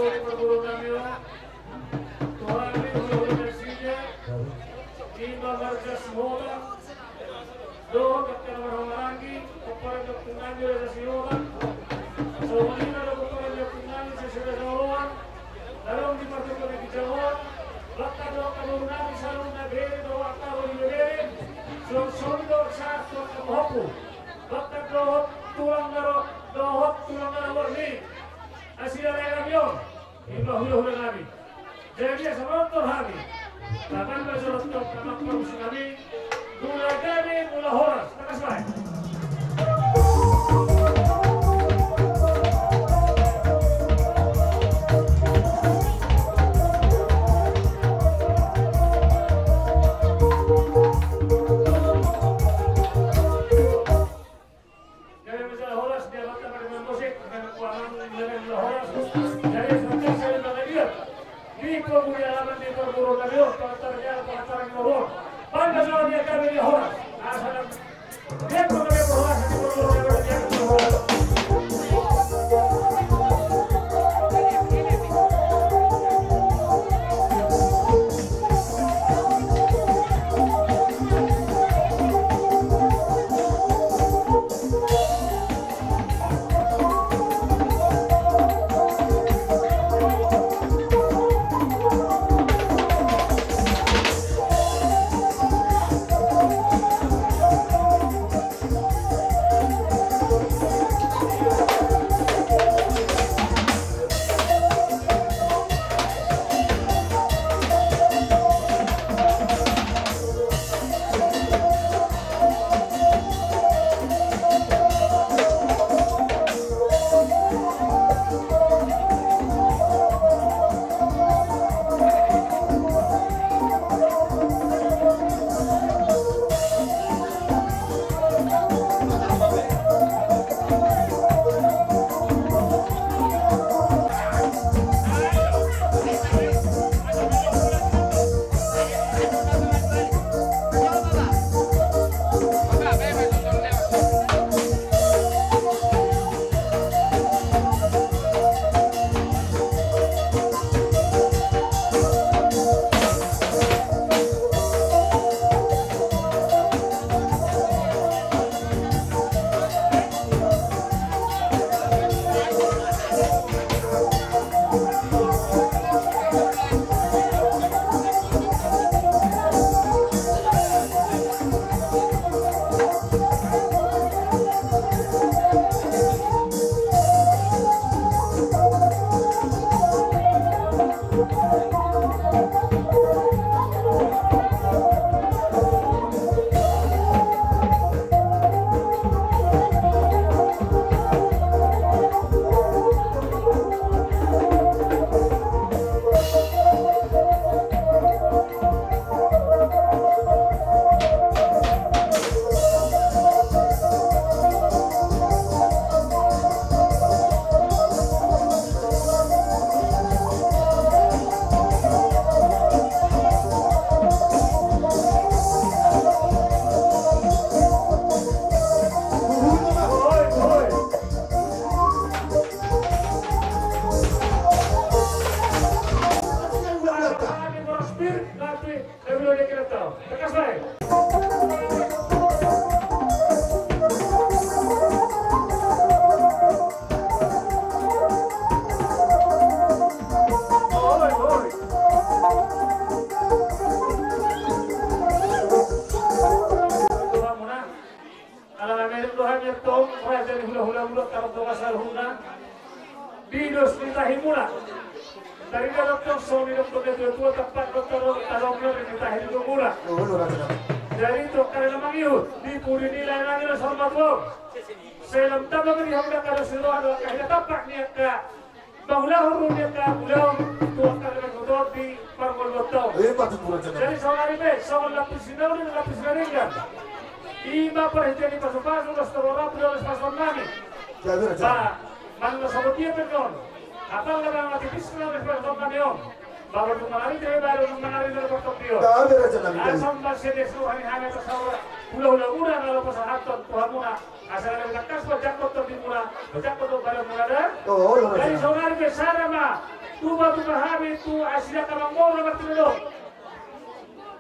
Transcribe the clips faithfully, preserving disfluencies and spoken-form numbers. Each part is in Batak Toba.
Parboru nami on, tu hami hulahula Persija, ima marga Sihombing, dohot angka na marhahamaranggi, pomparan ni ompung nami Raja Sihombing, songon i ma dohot pomparan ni ompung nami Seseda Saoloan, na adong di partuturan ni ginjang on, bahkan dohot angka boru nami saluhutna, bere dohot angka boru ni bere, songon i dohot sahat tu angka pahompu, bahkan dohot tulang na ro, dohot tulang na ro ni nasida lae nami on. Ima hulahula nami. Jadi asa manortor hami. Taban ma jolo tong, taban ma parmusik nami. Mula gabe, mula horas. Tangkas baen. Jadi masalah horas, dia mata pada main musik, main kuangan, main horas. Jadi sebentar saya bagi dia. Di pemuda alaman di perguruan radio, pengantar dia, pengantar di bawah. Bangga sama dia kami di horas. Asal dia kami di horas, di perguruan radio, dia di horas. Ala na mirip do hami antong raja ni hulahula muna, tarombo ma saluhutna. Di dos ni tahi muna. Tarida do antong songon nidok ni natua-tua, tampak do taro, taro muna di tahi ni muna. Jadi tu angka na mangihut di pudi ni lae nami na saur matua on, sai lam tamba ma di hamu angka dos ni roha dohot angka hita tampak ni angka mangulahon ro ni angka ulaon tu angka na mangihut di parngoluonta on. Jadi saonari pe songon lampus ni nauli, lampus ni denggan. Ima parhitean ni pasu-pasu, dos torora, pinoles pasu-pasu nami. Ba, manang na sabotia pe on, apala manang na tipis na pinoles pasu-pasu nami on. Ba, baru mangarite, baru mangarite na portok dia. Asa umbahen sedes roha ni hami pasahat, hulahula muna na laho pasahathon tu hamuna. Asa na tangkas ma jangkon tondi muna, jangkon do badan muna da. Jadi saonari pe sada ma Tupa, tupa hami tu asi na amangboru na martinodohon.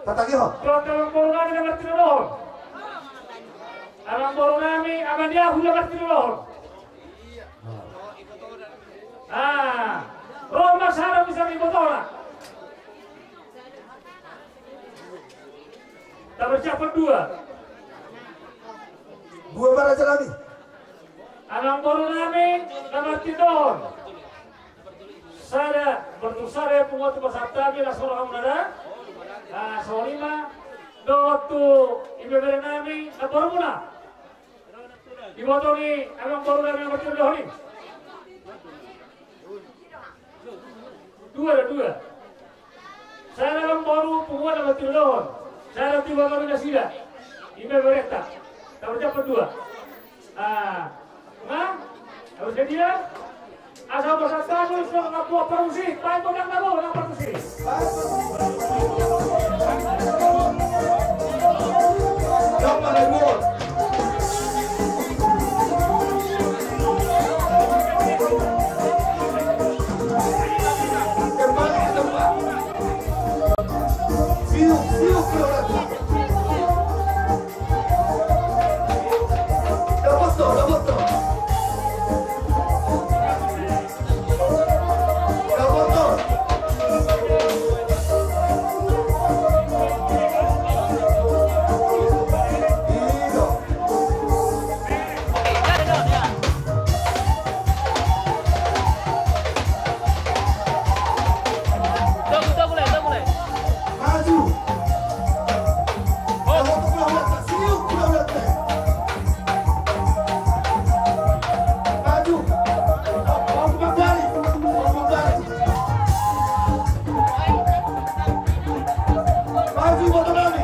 Patagihon. Tu amangboru nami na martinodohon. Amangboru nami, amang ni ahu na martinodohon. Ah, ro ma sada bisa ibotona. Taberjak dua. Dua ma raja nami. Amangboru nami na martinodohon. Sada, bertu sada punguan tu pasahat nami, las roha muna da. Ah, songon i ma dohot tu ibebere nami na borumuna. Iboto ni amangboru nami na martinodohon i. Dua do, dua. Sada amangboru punguan na martinodohon. Sada tu iboto ni nasida. Ibeberenta. Taberjak dua. Ah, nga? Harus jadi ya? Asa pasahat nami songon na parmusik, baen godang na ro na parmusik. Siuk, siuk, siuk. Maju. Maju. Maju, boto nami.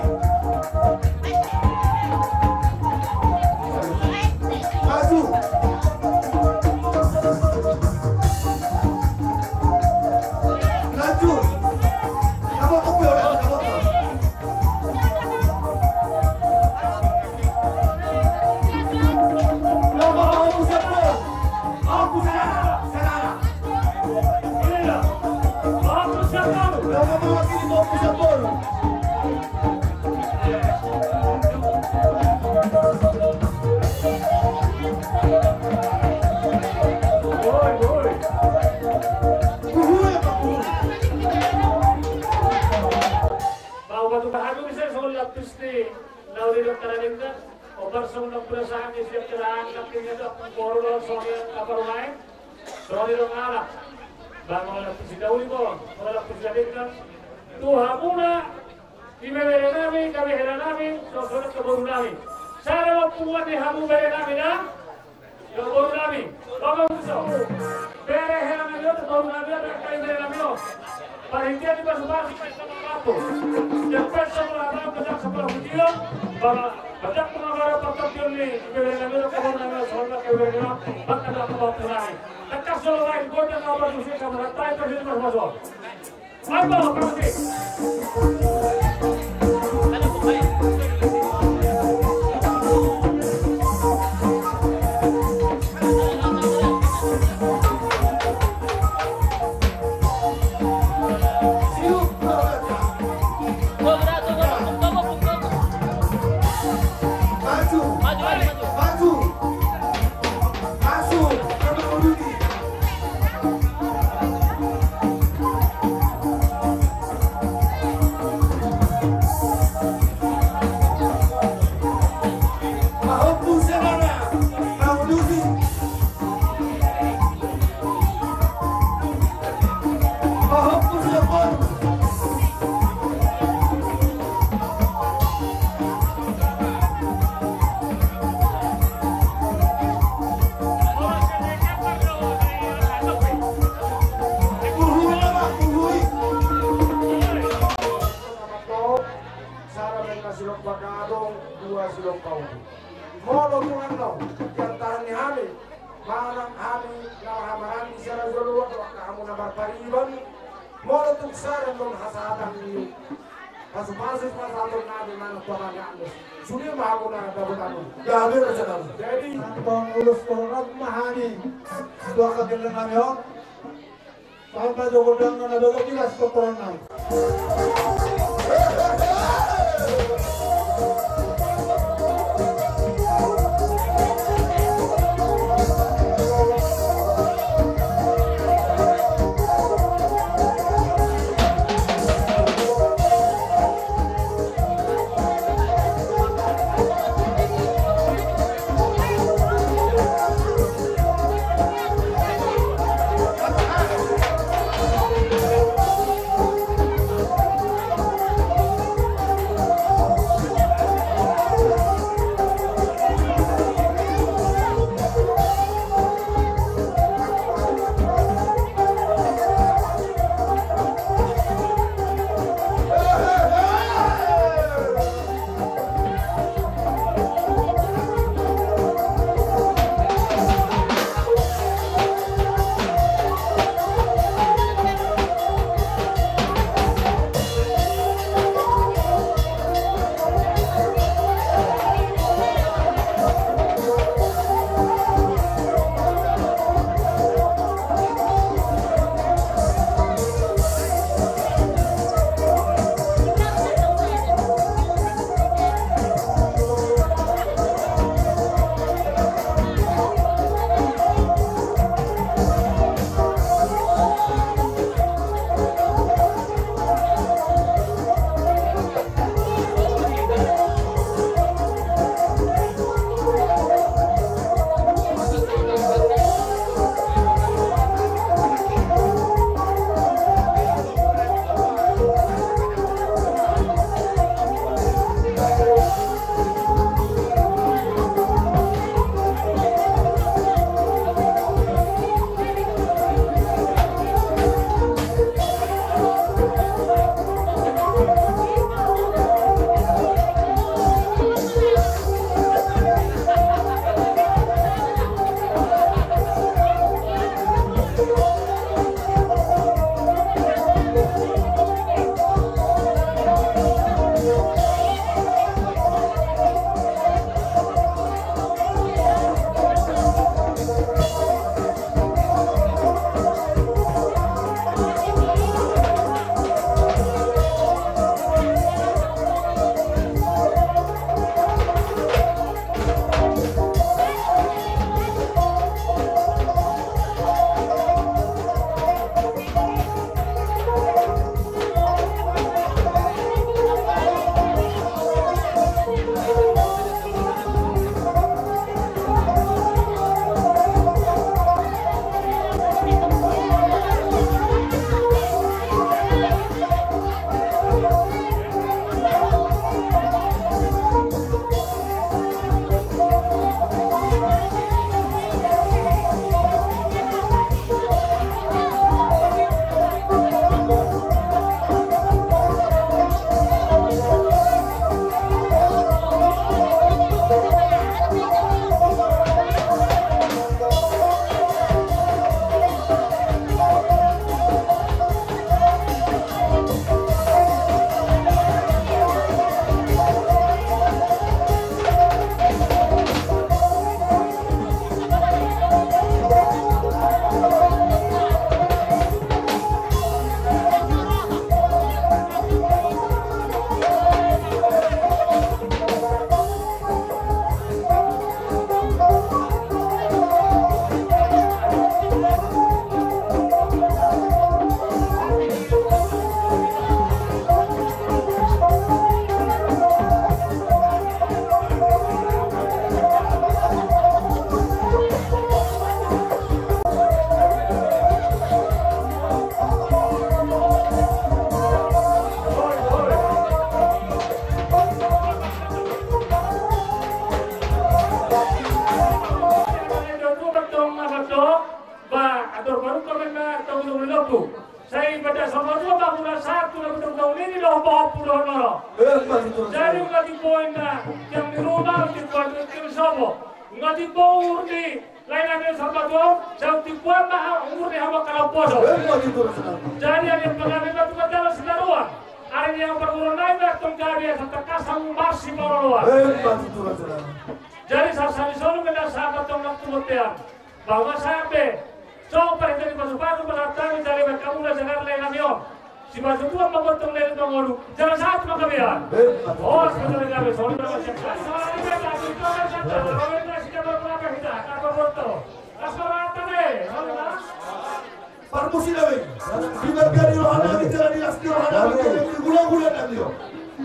Maju. Lanjut. Kamu kopi orang, kamu kopi. Bau batu bahadur bisa songon lapis ni nauli dokter Adinda. Obar songon dokter sahan di siap terahan tapi dia tu aku boru lo songon dia apa rumah. Songon dia dong anak. Bang mau lapis di dauli bang. Mau lapis di Adinda. Tu hamuna. Ibebere nami, ibebere nami, songon songon tu boru nami. Sada ma punguan ni hamu bere nami na. Songon boru nami. Bapak Muso. Bere hela nami on, boru nami on, bere nami on. Panitia di pasupasu, pesta mangapo. Yang pesta mangapo, pesta sebelah video. Bapak, bapak pengacara pertempuran ni, bere nami on, boru nami on, songon bere nami on. Bapak, bapak, bapak, nami. Tekas solo lain, gojek apa tuh sih, kamu ratai, terus di pasupasu. Sada ma na silompa gadong, dua silompa ubi. Molo tung annon, diantaran ni hami, manang hami na marhaha maranggi sian jolo, angka hamu na marpariban, molo tung sada annon hasahatan ni pasupasu pasahaton nami manang tu amang ni Andos. Sude ma hamu na dapotan on. Jadi, antong ulos torop ma hami tu angka gelleng nami on. Sampai do gondang na bagas di las kotoran nai. Ba, atur baru kau kan, ba, tau gitu boleh lopu. Sai pada sama dua bangunan satu, lalu tau ini loh, bawa pulau noro. Eh, Pak, itu. Jadi, nggak dibawa, nggak, yang di rumah, dibawa, itu, itu, sobo. Nggak dibawa, di, lain ada sama dua, jauh dibawa, bah, umur di hama kalau poso. Eh, Pak, itu, Rasulullah. Jadi, ada yang pernah minta tukar jalan senaruan. Ada yang perguru naik, datang ke dia, serta kasang, masih bawa luar. Eh, Pak, itu, Rasulullah. Jadi, sasali solo, beda sahabat, tong, waktu botean. Bahwa sampe Songon parhite ni pasupasu ma hata ni, jala baen hamu na jagar lae nami on. Sipasupasu ma bontong na i mangolu, jala sahat ma gabe an. Os ma jala gabe, songon i ma. Parmusi nami, diberkahi roha nami, jala dilas ni roha nami, jala digulagula nami on.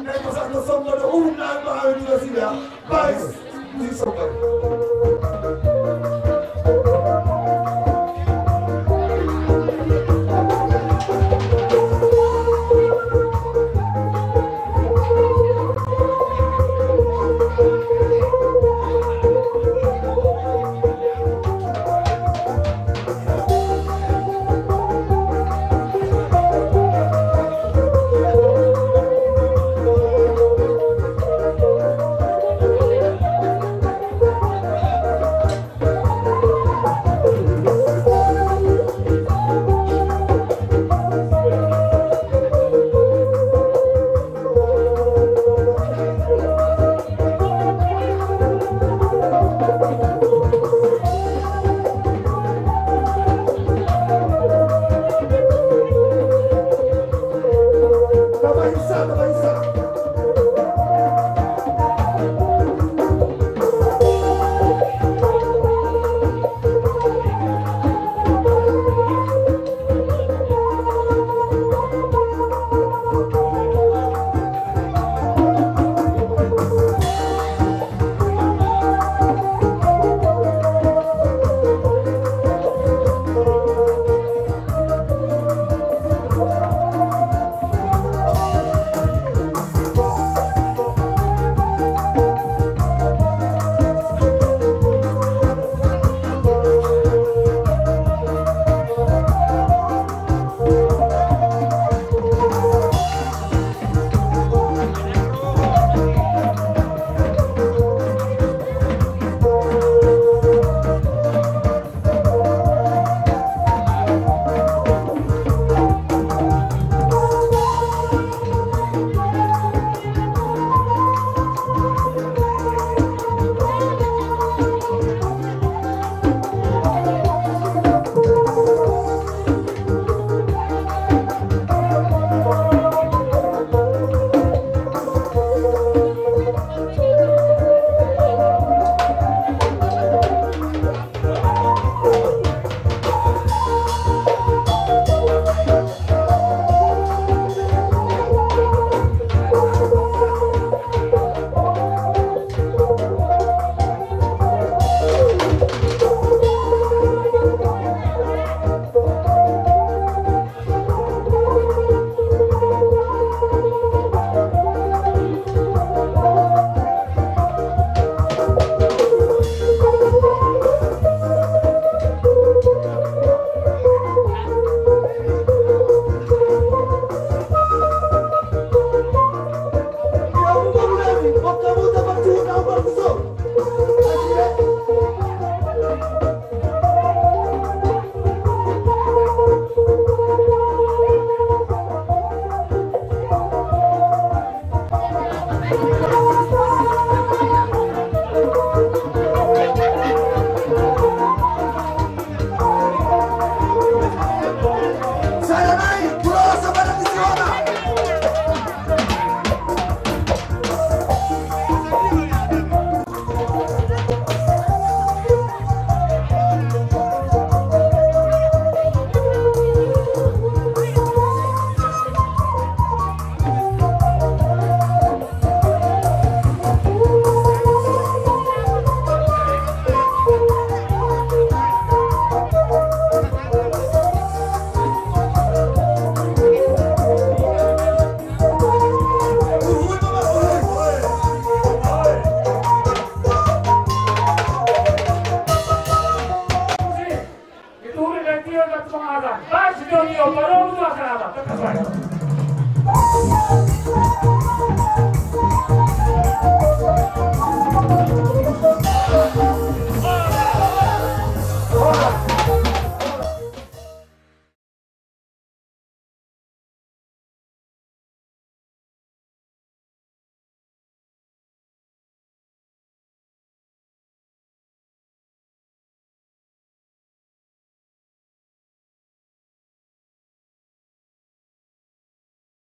Nai pasahat songon na do ulun nai bahawe tu nasida. Bais, musik sobat.